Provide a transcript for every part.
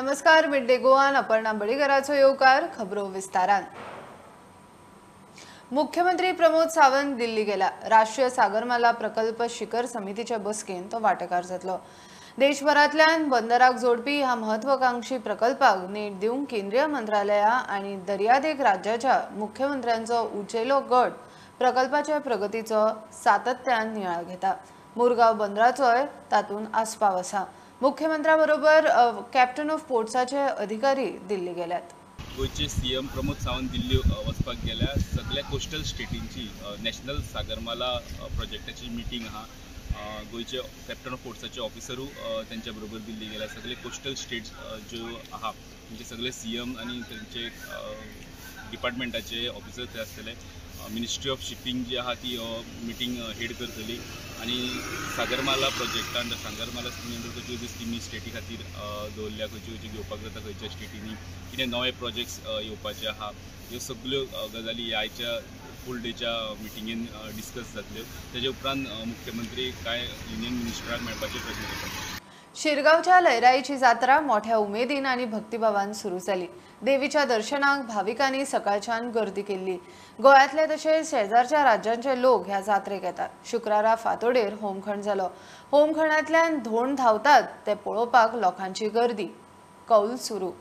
नमस्कार, mid day गोवान अपर्णा बळीगराचो येवकार. खबरो विस्तारान. मुख्यमंत्री प्रमोद सावंत दिल्ली गेला. राष्ट्रीय सागरमाला प्रकल्प शिखर समितीच्या बसकेन तो वांटेकार जातलो. देशभरांतल्यान बंदराक जोडपी ह्या महत्वाकांक्षी प्रकल्पाक नेट दिवंक केंद्रीय मंत्रालया आनी दर्यादेग राज्याच्या मुख्यमंत्र्यांचो उंचेलो गट प्रकल्पाच्या प्रगतीचो सातत्यान नियाळ घेता. मुरगांव बंदराचोय तातूंत आस्पाव आसा. मुख्यमंत्र्या बरोबर कॅप्टन ऑफ पोर्ट्साचे अधिकारी दिल्ली गेल्यात. गोंयचे सीएम प्रमोद सावंत दिल्ली वचपाक गेल्या. सगळ्या कोस्टल स्टेटींची नॅशनल सागरमाला प्रोजेक्टाची मिटींग आहा. गोंयचे कॅप्टन ऑफ पोर्ट्साचे ऑफिसरूय तेंच्या बरोबर दिल्ली गेल्या. सगळे कोस्टल स्टेट्स ज्यो आहा तेंचे सगळे सीएम आनी तेंचे डिपार्टमेंटाचे ऑफिसर थंय आसतले. मिनिस्ट्री ऑफ शिपींग जी आहा ती मिटींग हेड करतली आनी सागरमाला प्रोजेक्टा अंडर सागरमाला स्किमी अंडर खंयच्यो खंयच्यो स्किमी स्टेटी खातीर दवरल्या, खंयच्यो खंयच्यो घेवपाक जाता, खंयच्या स्टेटींनी कितें नवे प्रोजेक्ट्स येवपाचे आहा, ह्यो सगल्यो गजाली ह्या आयच्या फूल डेच्या मिटिंगेन डिस्कस जातल्यो. तेजे उपरांत मुख्यमंत्री कांय युनियन मिनिस्टराक मेळपाचे प्रयत्न करतात. शिरगांवच्या लयराईची जात्रा मोठ्या उमेदीन आनी भक्तिभावान सुरू जाली. देवीच्या दर्शनाक भाविकांनी सकाळच्यान गर्दी केल्ली. गोव्यांतले तशेंच शेजारच्या राज्यांचे लोक ह्या जात्रेक येतात. शुक्रारा फांतोडेर होमखण जालो. होमखणांतल्यान धोंड धांवतात ते पळोवपाक लोकांची गर्दी. कौल सुरू.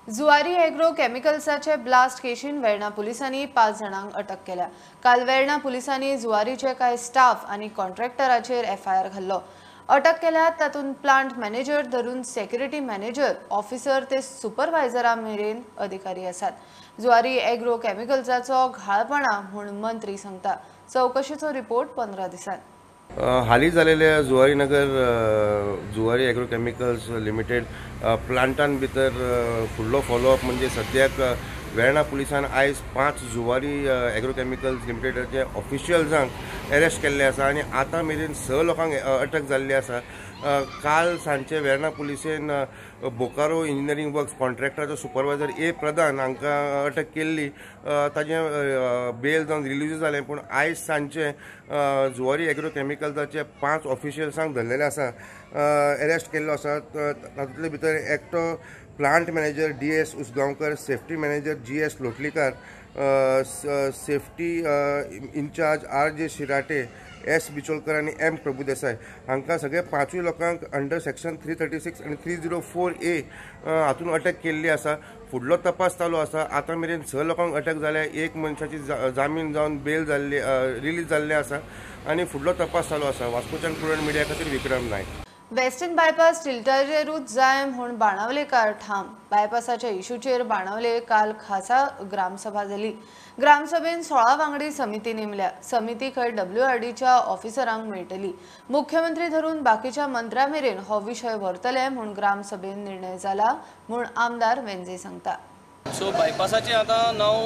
जुआरी एग्रो केमिकल्साचे ब्लास्ट केशीन वेर्णा पुलिसांनी 5 जाणांक अटक केल्या. काल वेर्णा पुलिसांनी जुआरीचे कांय स्टाफ आनी कॉन्ट्रॅक्टराचेर एफआयआर घाल्लो. अटक केल्यात तातूंत प्लांट मॅनेजर धरून सेक्युरिटी मॅनेजर, ऑफिसर ते सुपरवायझरा मेरेन अधिकारी आसात. जुआरी एग्रो केमिकल्साचो घाळपणा म्हूण मंत्री सांगता. चवकशेचो रिपोर्ट 15 दिसांत. हालीं जालेल्या Zuarinagar Zuari agro chemicals limited प्लांटान भितर फुडलो फॉलोअप म्हणजे सद्याक वेर्णा पुलिसान आयज 5 जुवारी एग्रो केमिकल्स लिमिटेडाचे ऑफिशियल्सांक अरेस्ट केल्ले आसा आनी आतां मेरेन 6 लोकांक अटक जाल्ली आसा. काल सांजचे वेर्णा पुलिसेन बोकारो इंजिनियरींग वर्क्स कॉन्ट्रॅक्टराचो सुपरवायझर ए प्रधान हांकां अटक केल्ली. ताजें बेल जावन रिलीज जालें, पूण आयज सांजचे जुवारी एग्रो केमिकल्साचे 5 ऑफिशियल्सांक धरलेले आसा, अरेस्ट केल्लो आसा. तातूंतले भितर एकटो plant manager D S Usgaonkar, safety manager G S Lotlikar, safety incharge R J Shirate S Bicholkar आनी एम प्रभुदेसाय हांकां सगळे 5 लोकांक अंडर सेक्शन 336 आनी 304A हातून अटक केल्ली आसा. फुडलो तपास चालू आसा. आतां मेरेन 6 लोकांक अटक जाल्या, एक मनशाची जामीन जावन बेल जाल्ली रिलीज जाल्ले आसा आनी फुडलो तपास चालू आसा. वास्कोच्यान प्रुडंट मिडिया खातीर विक्रम नायक. वेस्टर्न बायपास टिल्टाचेरूच जाय म्हूण बाणावलेकार ठाम. बायपासाच्या इशूचेर बाणावले काल खासा ग्रामसभा जाली. ग्रामसभेन 16 वांगडी समिती नेमल्या. समिती खंय WRDच्या ऑफिसरांक मेळटली. मुख्यमंत्री धरून बाकीच्या मंत्र्यां मेरेन हो विशय व्हरतले म्हूण ग्रामसभेन निर्णय जाला म्हूण आमदार वेंझे सांगता. सो बायपासाचे आतां now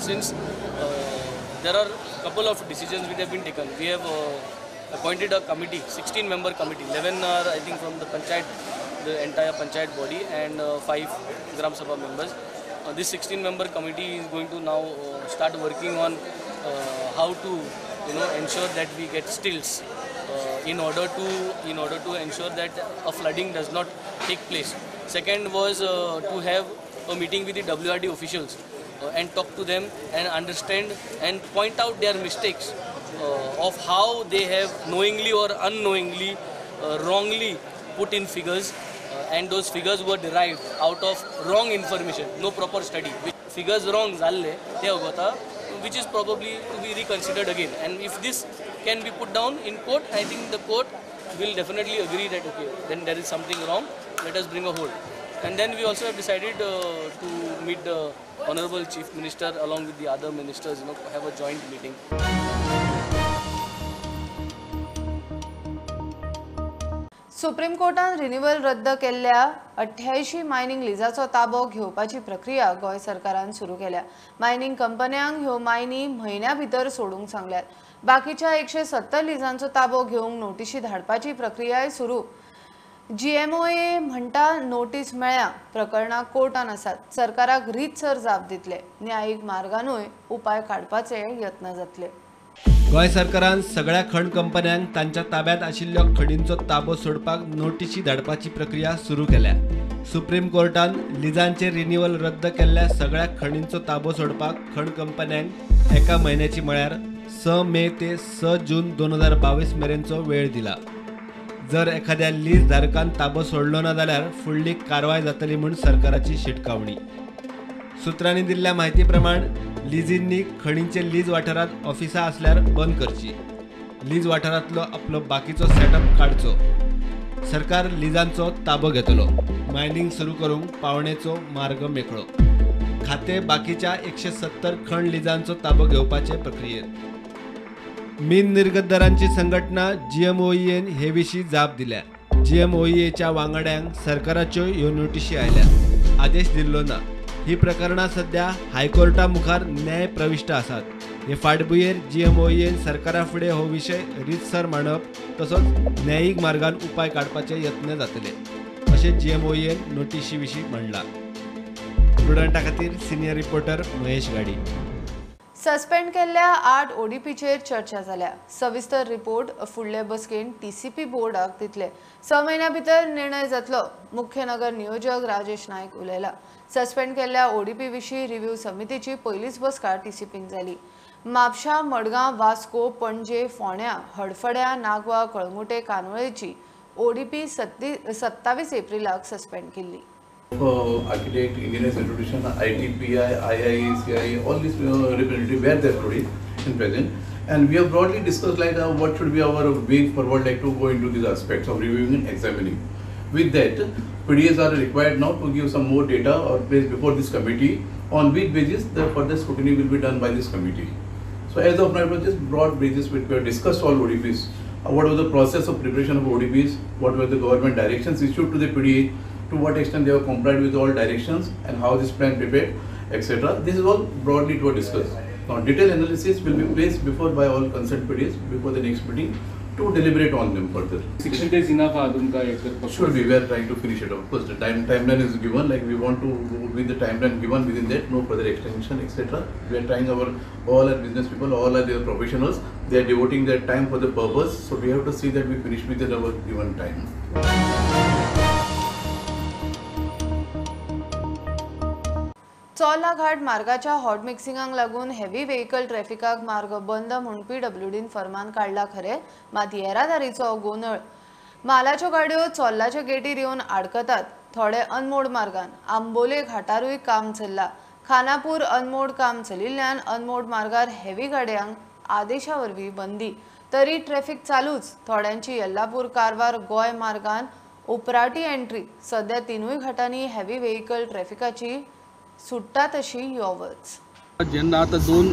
since there are couple of decisions which have been taken. We have appointed a committee, 16-member committee, 11 are I think from the panchayat, the entire panchayat body, and 5 Gram Sabha members. This 16-member committee is going to now start working on how to, ensure that we get stilts in order to ensure that a flooding does not take place. Second was to have a meeting with the WRD officials and talk to them and understand and point out their mistakes of how they have knowingly or unknowingly wrongly put in figures, and those figures were derived out of wrong information, no proper study. Figures wrong zalle te avata, which is probably to be reconsidered again. And if this can be put down in court, I think the court will definitely agree that okay, then there is something wrong, let us bring a hold. And then we also have decided to meet the Honorable Chief Minister along with the other ministers, have a joint meeting. Supreme कोर्टान renewal रद्द केल्ल्या 88 mining लिजाचो ताबो घेवपाची प्रक्रिया गोंय सरकारान सुरू केल्या. Mining कंपन्यांक ह्यो मायनी म्हयन्या भितर सोडूंक सांगल्यात. बाकीच्या 170 लिजांचो ताबो घेवंक नोटिशी धाडपाची प्रक्रियाय सुरू. GMOA म्हणटा नोटीस मेळ्ळ्या, प्रकरणां कोर्टान आसात. सरकाराक रीतसर जाप दितले. न्यायीक मार्गानूय उपाय काडपाचे यत्न जातले. गोंय सरकारान सगळ्या खण कंपन्यांक तांच्या ताब्यात आशिल्ल्या खणींचो ताबो सोडपाक नोटिशी धाडपाची प्रक्रिया सुरू केल्या. सुप्रीम कोर्टान लिजांचे रिन्युअल रद्द केल्ल्या सगळ्या खणींचो ताबो सोडपाक खण कंपन्यांक एका म्हयन्याची म्हळ्यार 6 मे ते 6 जून 2022 मेरेनचो वेळ दिला. जर एखाद्या लीज धारकान ताबो सोडलो ना जाल्यार फुडली कारवाय जातली म्हूण सरकाराची शिटकावणी. सूत्रांनी दिल्ल्या माहिती प्रमाण लिजींनी खणींचे लीज वाठारांत ऑफिसां आसल्यार बंद करची, लीज वाठारांतलो आपलो बाकीचो सेटअप काडचो. सरकार लिजांचो ताबो घेतलो, मायनिंग सुरू करूंक पावणेचो मार्ग मेकळो. खाते बाकीच्या 170 खण लिजांचो ताबो घेवपाचे प्रक्रियेत. मीन निर्गतदारांची संघटना GMOEN हे विशीं जाप दिल्या. GMOEAच्या वांगड्यांक सरकाराच्यो ह्यो नोटिशी आयल्या, आदेश दिल्लो ना. ही प्रकरणां सध्या हायकोर्टा मुखार न्याय प्रविश्ट आसात. हे फाटभुंयेर GMOEN सरकारा फुडें हो विशय रितसर मांडप तसोच न्यायीक मार्गान उपाय काडपाचे यत्न जातले अशें GMOEN नोटिशी विशीं म्हणलां. प्रुडंटा खातीर सिनियर रिपोर्टर महेश गाडी. सस्पेंड केल्ल्या 8 ODPचेर चर्चा जाल्या. सविस्तर रिपोर्ट फुडले बसकेन TCP बोर्डाक दितले. 6 म्हयन्या भितर निर्णय जातलो. मुख्य नगर नियोजक राजेश नायक उलयला. सस्पेंड केल्ल्या ODP विशीं रिव्ह्यू समितीची पयलीच बसका TCPन जाली. म्हापशा, मडगांव, वास्को, पणजे, फोंड्या, हडफड्या, नागवा, कळंगुटे, कानोळेची ODP 27 एप्रिलाक सस्पेंड केल्ली. Architect, Engineers Institution, ITPI, IICI, all these representatives were there today in present, and we have broadly discussed like what should be our way forward, like to go into these aspects of reviewing and examining. With that, PDAs are required now to give some more data or place before this committee on which basis the further scrutiny will be done by this committee. So as of now, it was just broad basis which we have discussed all ODPs. What was the process of preparation of ODPs, what were the government directions issued to the PDA, to what extent they have complied with all directions and how this plan prepared, etc. This is all broadly to discuss. Now, detailed analysis will be placed before by all concerned PDAs before the next meeting to deliberate on them further. 60 days enough? Should be. We are trying to finish it. Of course, the timeline is given. Like we want to go with the timeline given within that, no further extension, etc. We are trying our all our business people, all our their professionals. They are devoting their time for the purpose. So we have to see that we finish within our given time. Chorla Ghat मार्गाच्या hot मिक्सिंगाक लागून heavy vehicle ट्रॅफिकाक मार्ग बंद म्हूण पीडब्ल्यूडीन फरमान काडला खरे, मात येरादारीचो गोंदळ। मालाच्यो गाडयो चोर्लाच्या गेटीर येवन आडकतात। थोडे अनमोड मार्गान आंबोले घाटारूय काम चल्ला। खानापूर अनमोड काम चलिल्ल्यान अनमोड मार्गार हेवी गाडयांक आदेशा वरवीं बंदी, तरी ट्रॅफिक चालूच। थोड्यांची येल्लापूर कारवार गोंय मार्गान उपराटी एंट्री। सध्या तिनूय घाटांनी हेवी व्हेकल ट्रॅफिकाची सुट्टा तशी योवच। जेन्ना आतां दोन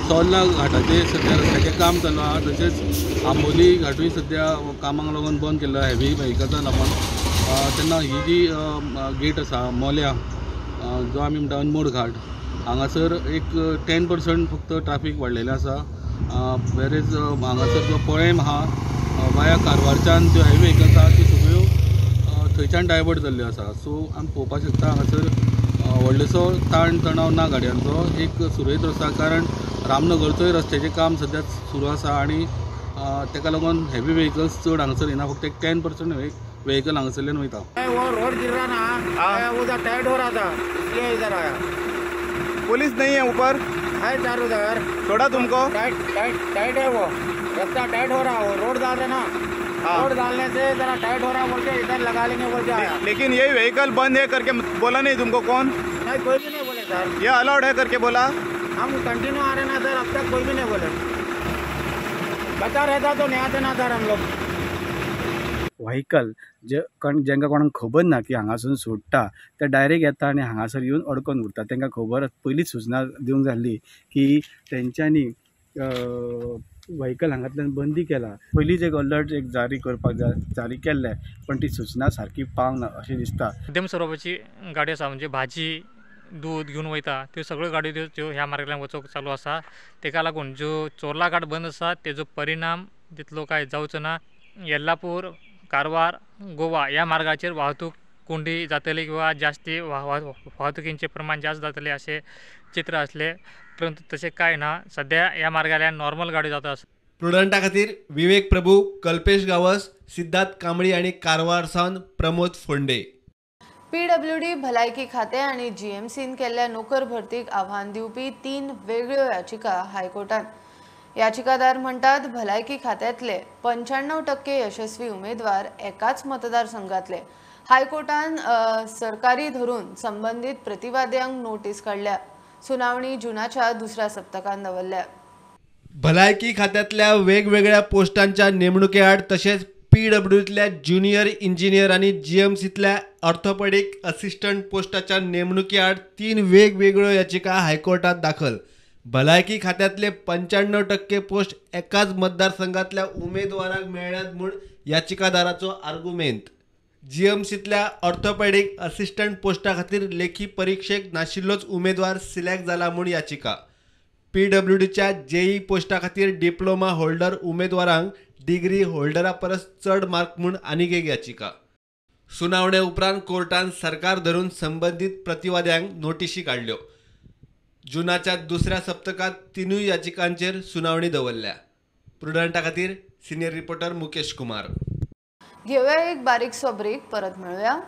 चोर्ला घाटाचेर सद्या रस्त्याचें काम चालू आहा, तशेंच आंबोली घाटूय सद्या कामाक लागून बंद केल्लो हेवी व्हेकल्सां लागून, तेन्ना ही जी गेट आसा मोल्या जो आमी म्हणटा अनमोड घाट, हांगासर एक 10% फक्त ट्राफीक वाडलेलें आसा। वेरेज हांगासर जो पोळेम आहा वाया कारवारच्यान ज्यो हेवी व्हेकल्स आहा त्यो सगळ्यो थंयच्यान डायवर्ट जाल्ल्यो आसा। सो आमी पळोवपाक शकता हांगासर व्हडलोसो ताण तणाव ना गाडयांचो, एक सुरळीत रस्तो, कारण रामनगरचोय रस्त्याचें काम सद्या सुरू आसा आनी ताका लागून हेवी व्हेकल्स चड हांगासर येना, फक्त एक 10% व्हेकल हांगासरल्यान वयता। वो रोड गिर रहा ना, उधर टाइट हो रहा था इसलिए इधर आया। पुलिस नहीं है ऊपर? है चार उधर। छोड़ा तुमको? टाइट टाइट टाइट है, वो रास्ता टाइट हो रहा है, वो रोड डाल रहे ना, रोड डालने से जरा टाइट हो रहा बोल के इधर लगा लेंगे बोल के आया। लेकिन ये व्हीकल बंद है करके बोला नहीं तुमको? कौन? नहीं, कोई भी नहीं बोले सर। ये अलाउड है करके बोला? हम कंटिन्यू आ रहे ना सर, अब तक कोई भी नहीं बोले। बचा रहता तो नहीं आते ना सर हम लोग। व्हेकल जे जेंका कोणाक खबर ना की हांगासून सोडटा ते डायरेक्ट येता आनी हांगासर येवन अडकोन उरता। तांकां खबर पयलींच सुचना दिवंक जाल्ली की तेंच्यांनी व्हेकल हांगांतल्यान बंदी केला। पयलींच एक अलर्ट एक जारी करपाक जारी केल्लें, पण ती सुचना सारकी पावना अशें दिसता। मध्यम स्वरुपाची गाडी आसा, म्हणजे भाजी दूद घेवन वयता त्यो सगळ्यो गाडयो त्यो ह्या मार्गांतल्यान वचोंक चालू आसा। तेका लागून ज्यो चोर्ला घाट बंद आसा तेजो परिणाम तितलो कांय जावचो ना। येल्लापूर कारवार गोवा ह्या मार्गाचेर वाहतूक कोंडी जातली किंवा जास्ती वाहतुकींचें प्रमाण जास्त जातलें अशें चित्र आसलें, परंतु तशें कांय ना। सद्या ह्या मार्गांतल्यान नॉर्मल गाडयो जाता आसा। प्रुडंटा खातीर विवेक प्रभू, कल्पेश गावस, सिद्धार्थ कांबळी आनी कारवार सावन प्रमोद फोंडे। पीडब्ल्यूडी भलायकी खातें आनी जीएमसीन केल्ल्या नोकर भरतीक आव्हान दिवपी 3 वेगळ्यो याचिका हायकोर्टात। याचिकादार म्हणटात भलायकी खात्यांतले 95% यशस्वी उमेदवार एकाच मतदारसंघातले। हायकोर्टान सरकारी धरून संबंधित प्रतिवाद्यांक नोटीस काडल्या। सुनावणी जुनाच्या दुसऱ्या सप्तकान दवरल्या। भलायकी खात्यांतल्या वेगवेगळ्या पोस्टांच्या नेमणुकेआड तशेंच पीडब्ल्यूडींतल्या ज्युनियर इंजिनियर आनी जीएमसींतल्या ऑर्थोपेडीक असिस्टंट पोस्टाच्या नेमणुकेआड 3 वेगवेगळ्यो याचिका हायकोर्टात दाखल। भलायकी खात्यांतले 95% पोस्ट एकाच मतदारसंघातल्या उमेदवाराक मेळ्ळ्यात म्हूण याचिकादाराचो आर्गुमेंत। जीएमसींतल्या ऑर्थोपेडीक असिस्टंट पोस्टा खातीर लेखी परिक्षेक नाशिल्लोच उमेदवार सिलेक्ट जाला म्हूण याचिका। पीडब्ल्यूडीच्या जेई पोस्टा खातीर डिप्लोमा होल्डर उमेदवारांक डिग्री होल्डरा परस चड मार्क म्हूण आनीक एक याचिका। सुनावणे उपरांत कोर्टान सरकार धरून संबंदीत प्रतिवाद्यांक नोटिशी काडल्यो। जुनाच्या दुसऱ्या सप्तकात 3 याचिकांचेर सुनावणी दवरल्या। प्रुडंटा खातीर सिनियर रिपोर्टर मुकेश कुमार। घेऊया एक बारीकसो ब्रेक, परत मेळूया।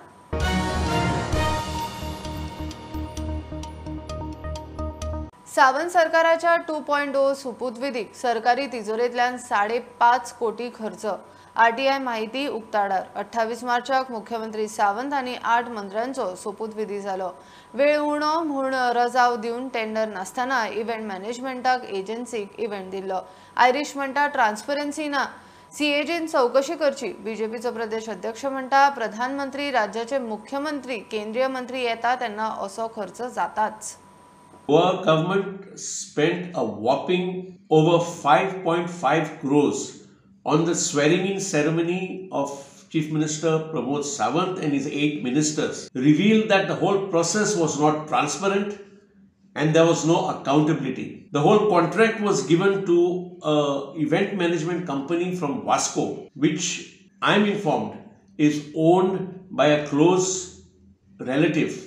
सावंत सरकाराच्या 2.0 सुपूतविधीक सरकारी तिजोरेंतल्यान 5.5 कोटी खर्च। आरटीआय माहिती उक्ताडार। 28 मार्चाक मुख्यमंत्री सावंत आनी 8 मंत्र्यांचो सोपूतविधी जालो। वेळ उणो म्हूण रजाव दिवन टेंडर नासतना इव्हेंट मॅनेजमेंटाक एजन्सीक इव्हेंट दिल्लो। आयरीश म्हणटा ट्रान्सपरन्सी ना, सीएजीन चौकशी करची। बीजेपीचो प्रदेश अध्यक्ष म्हणटा प्रधानमंत्री, राज्याचे मुख्यमंत्री, केंद्रीय मंत्री येता तेन्ना असो खर्च जाताच। Goa government spent a whopping over 5.5 crores on the swearing-in ceremony of Chief Minister Pramod Sawant and his 8 ministers, revealed that the whole process was not transparent and there was no accountability. The whole contract was given to an event management company from Vasco, which I am informed is owned by a close relative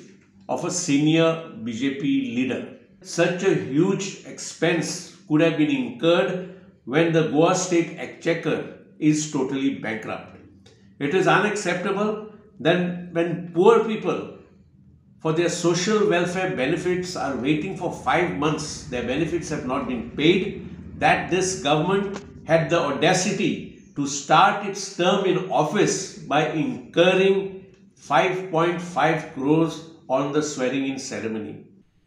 of a senior BJP leader. Such a huge expense could have been incurred when the Goa state exchequer is totally bankrupt. It is unacceptable that when poor people for their social welfare benefits are waiting for 5 months. Their benefits have not been paid. That this government had the audacity to start its term in office by incurring 5.5 crores on the swearing-in ceremony.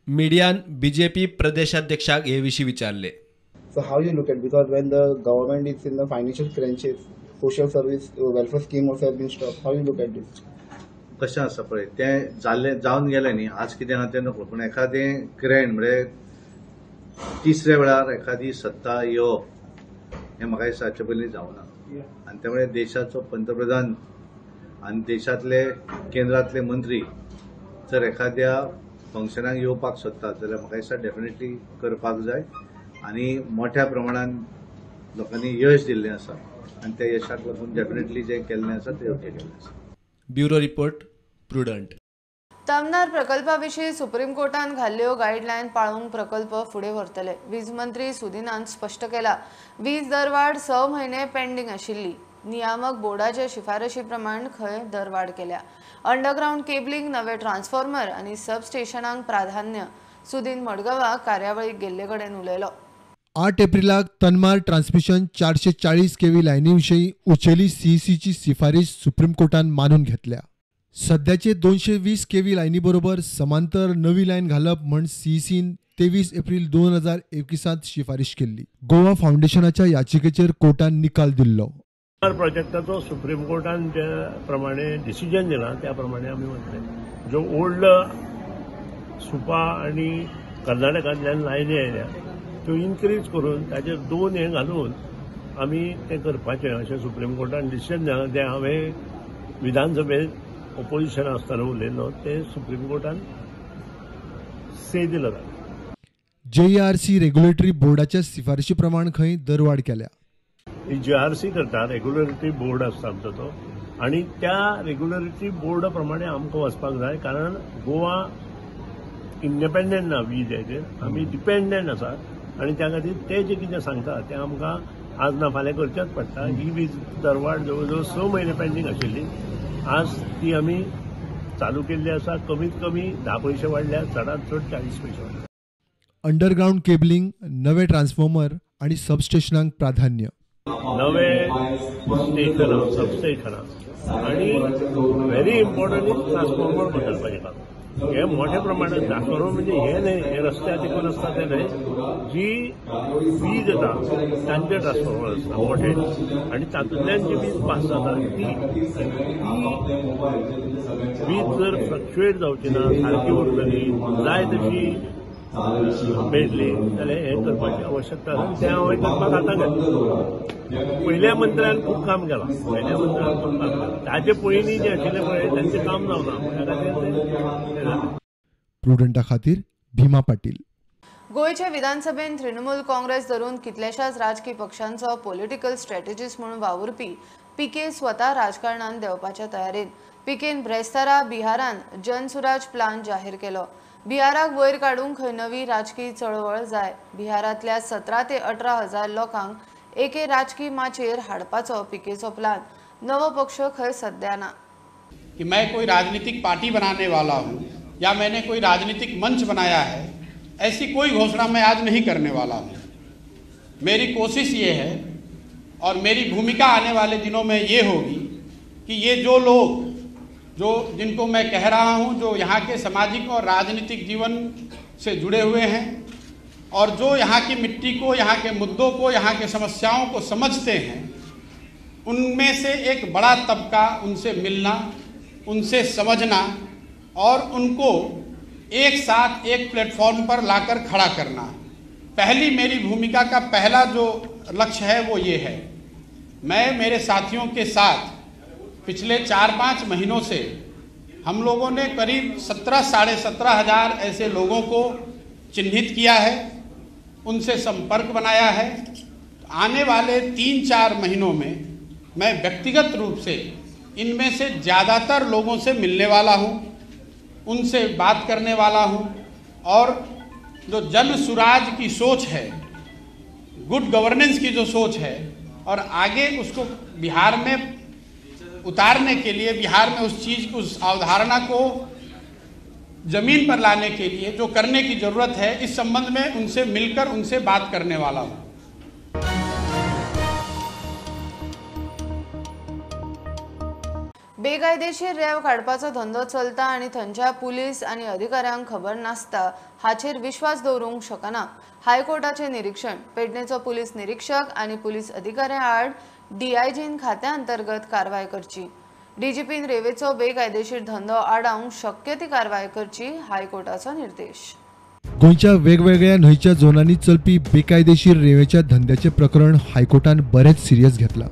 मीडियान BJP प्रदेशाध्यक्षाक हे विशीं विचारले. So how you look at, because when the government is in the financial crunches, social service welfare scheme also has been stopped. How you look at this? कशें आसा पळय तें जाल्लें जावन गेलें न्ही, आज कितें ना तें नको, पूण एखादें ग्रँड म्हळ्यार तिसऱ्या वेळार एखादी सत्ता येवप हें म्हाका दिसता हाचे पयलीं जावना. आनी त्यामुळे देशाचो पंतप्रधान आनी देशांतले केंद्रांतले मंत्री जर एखाद्या फंक्शनाक येवपाक सोदतात जाल्यार म्हाका दिसता डेफिनेटली करपाक जाय आनी मोठ्या प्रमाणान लोकांनी यश दिल्लें आसा आनी त्या यशाक लागून डेफिनेटली जें केल्लें आसा तें योग्य केल्लें आसा. Bureau report, Prudent. Tamnar प्रकल्पाविशीं सुप्रीम कोर्टान घाल्ल्यो गायडलायन पाळूंक प्रकल्प फुडें व्हरतले. वीज मंत्री सुदिनान स्पश्ट केला. वीज दरवाड 6 म्हयने पेंडींग आशिल्ली. नियामक बोर्डाचे शिफारशी प्रमाण खंय दरवाड केल्या. अंडरग्रावंड केबलिंग, नवे ट्रान्सफॉर्मर आनी सबस्टेशनांक प्राधान्य. सुदीन मडगांवा कार्यावळीक गेल्ले कडेन उलयलो. 8 एप्रिलाक तन्मार ट्रान्समिशन 440 केव्ही लायनी विशीं उचेली सीईसीची शिफारीस सुप्रीम कोर्टान मानून घेतल्या. सद्याचे 220 केव्ही लायनी बरोबर समांतर नवी लायन घालप म्हण सीईसीन 23 एप्रिल 2021 शिफारीश केल्ली. गोवा फावंडेशनाच्या याचिकेचेर कोर्टान निकाल दिल्लो. प्रोजेक्टाचो सुप्रीम कोर्टान ज्या प्रमाणे डिसिजन दिला त्या प्रमाणे आमी वतले. ज्यो ओल्ड सुपा आनी कर्नाटकांतल्यान लायनी आयल्या त्यो इन्क्रीज करून ताचेर 2 हे घालून आमी तें करपाचें अशें सुप्रीम कोर्टान डिसिजन दिलां. तें हांवें विधानसभेत ओपोजिशन आसतना उलयल्लो, तें सुप्रीम कोर्टान से दिलां. जेईआरसी रेग्युलेटरी बोर्डाच्या शिफारशी प्रमाण खंय दरवाड केल्या. जेआरसी करता, रेग्युलेटरी बोर्ड आसता आमचो तो, आनी त्या रेग्युलेटरी बोर्डा प्रमाणे आमकां वचपाक जाय, कारण गोवा इंडिपेंडंट ना वीज हेचेर, आमी डिपेंडंट आसा आनी त्या खातीर ते जे कितें सांगता तें आमकां आज ना फाल्यां करचेंच पडटा. ही वीज दरवाड जवळ जवळ 6 म्हयने पेंडींग आशिल्ली, आज ती आमी चालू केल्ली आसा. कमीत कमी 10 पयशे वाडल्या, चडांत चड 40 पयशे वाडल्या. अंडरग्रावंड केबलिंग, नवे ट्रान्सफॉर्मर आनी सबस्टेशनांक प्राधान्य. नवे स्टेशनां, सबस्टेशनां आनी व्हेरी इम्पॉर्टंट is transformer बदलपाचें काम. हे मोठ्या प्रमाणात ट्रान्सफॉर्मर म्हणजे हे न्हय, हे रस्त्यार देखून आसता ते न्हय, जी वीज येता तांचे ट्रान्सफॉर्मर आसता मोठे आनी तातूंतल्यान जी वीज पास जाता ती वीज जर फ्लक्च्युएट जावची ना, सारकी उरतली, जाय तशी मेळटली जाल्यार हें करपाची आवश्यकता आसा. तें हांवें करपाक आतां घेतलें. पयल्या मंत्र्यान खूब काम केलां, पयल्या मंत्र्यान खूब काम केलां, ताजे पयलीं जे आशिल्ले पळय तांचें काम जावना, त्या खातीर तें. प्रुडंटा खातीर भीमा पाटील. गोंयचे विधानसभेन तृणमूल काँग्रेस धरून कितल्याशाच राजकी पक्षांचो पॉलिटिकल स्ट्रॅटेजिस्ट म्हणून वावुरपी पीके स्वता राजकारणान देंवपाच्या तयारेन. पीकेन ब्रेस्तारा बिहारान जनसुराज प्लान जाहीर केलो. बिहाराक वयर काडूंक खंय नवी राजकी चळवळ जाय. बिहारांतल्या 17 ते 18 हजार लोकांक एके राजकी माचयेर हाडपाचो पीकेचो प्लान. नवो पक्ष खंय सद्या ना. कि मैं कोई राजनीतिक पार्टी बनाने वाला हूँ या मैंने कोई राजनीतिक मंच बनाया है, ऐसी कोई घोषणा मैं आज नहीं करने वाला हूँ। मेरी कोशिश ये है और मेरी भूमिका आने वाले दिनों में ये होगी कि ये जो लोग जो जिनको मैं कह रहा हूँ, जो यहाँ के सामाजिक और राजनीतिक जीवन से जुड़े हुए हैं और जो यहाँ की मिट्टी को, यहाँ के मुद्दों को, यहाँ के समस्याओं को समझते हैं, उनमें से एक बड़ा तबका, उनसे मिलना, उनसे समझना और उनको एक साथ एक प्लेटफॉर्म पर लाकर खड़ा करना, पहली मेरी भूमिका का पहला जो लक्ष्य है वो ये है। मैं मेरे साथियों के साथ पिछले 4-5 महीनों से हम लोगों ने करीब 17, 17.5 हज़ार ऐसे लोगों को चिन्हित किया है, उनसे संपर्क बनाया है। आने वाले 3-4 महीनों में मैं व्यक्तिगत रूप से इनमें से ज़्यादातर लोगों से मिलने वाला हूँ, उनसे बात करने वाला हूँ और जो जन सुराज की सोच है, गुड गवर्नेंस की जो सोच है और आगे उसको बिहार में उतारने के लिए, बिहार में उस चीज़ को, उस अवधारणा को ज़मीन पर लाने के लिए जो करने की ज़रूरत है, इस संबंध में उनसे मिलकर उनसे बात करने वाला हूँ। बेकायदेशीर रेंव काडपाचो धंदो चलता आनी थंयच्या पुलीस आनी अधिकाऱ्यांक खबर नासता हाचेर विश्वास दवरूंक शकना। हायकोर्टाचें निरीक्षण। पेडणेचो पुलीस निरीक्षक आनी पुलीस अधिकाऱ्यां आड डीआयजीन खात्या अंतर्गत कारवाय करची। डीजीपीन रेंवेचो बेकायदेशीर धंदो आडावंक शक्य ती कारवाय करची, हायकोर्टाचो निर्देश। गोंयच्या वेगवेगळ्या न्हंयच्या झोनांनी चलपी बेकायदेशीर रेंवेच्या धंद्याचें प्रकरण हायकोर्टान बरेंच सिरियस घेतलां।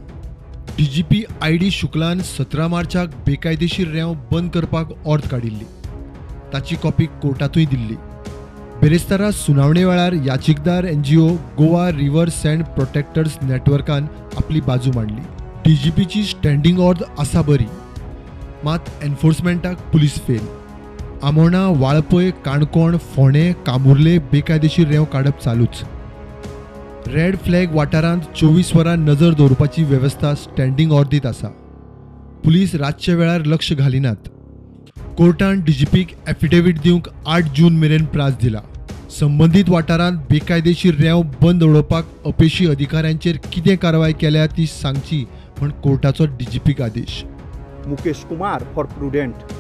डीजीपी I D शुक्लान 17 मार्चाक बेकायदेशीर रेंव बंद करपाक ऑर्द काडिल्ली, ताची कॉपी कोर्टांतूय दिल्ली। बेरेस्तारा सुनावणे वेळार याचिकदार NGO Goa river sand protectors नेटवर्कान आपली बाजू मांडली। डीजीपीची स्टँडिंग ऑर्द आसा बरी, मात एन्फोर्समेंटाक पुलीस फेल। आमोणा, वाळपय, काणकोण, फोंडें, कामुर्ले बेकायदेशीर रेंव काडप चालूच। रेड फ्लॅग वाठारांत 24 वरां नजर दवरपाची वेवस्था स्टँडिंग ऑर्दीत आसा। पुलीस रातच्या वेळार लक्ष घालिनात। कोर्टान डीजीपीक एफिडेवीट दिवंक 8 जून मेरेन प्रास दिला। संबंदीत वाठारांत बेकायदेशीर रेंव बंद उडोवपाक अपेशी अधिकाऱ्यांचेर कितें कारवाय केल्या ती सांगची म्हूण कोर्टाचो डीजीपीक आदेश। Mukesh Kumar for Prudent.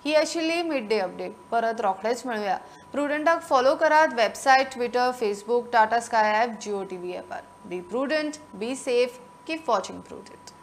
ही आशिल्ली मिड डे अपडेट। परत रोखडेच मेळुया। प्रुडंटाक फॉलो करात website, Twitter, Facebook, Tata Sky app, Jio TV ॲपार। Be prudent, be safe, keep watching Prudent.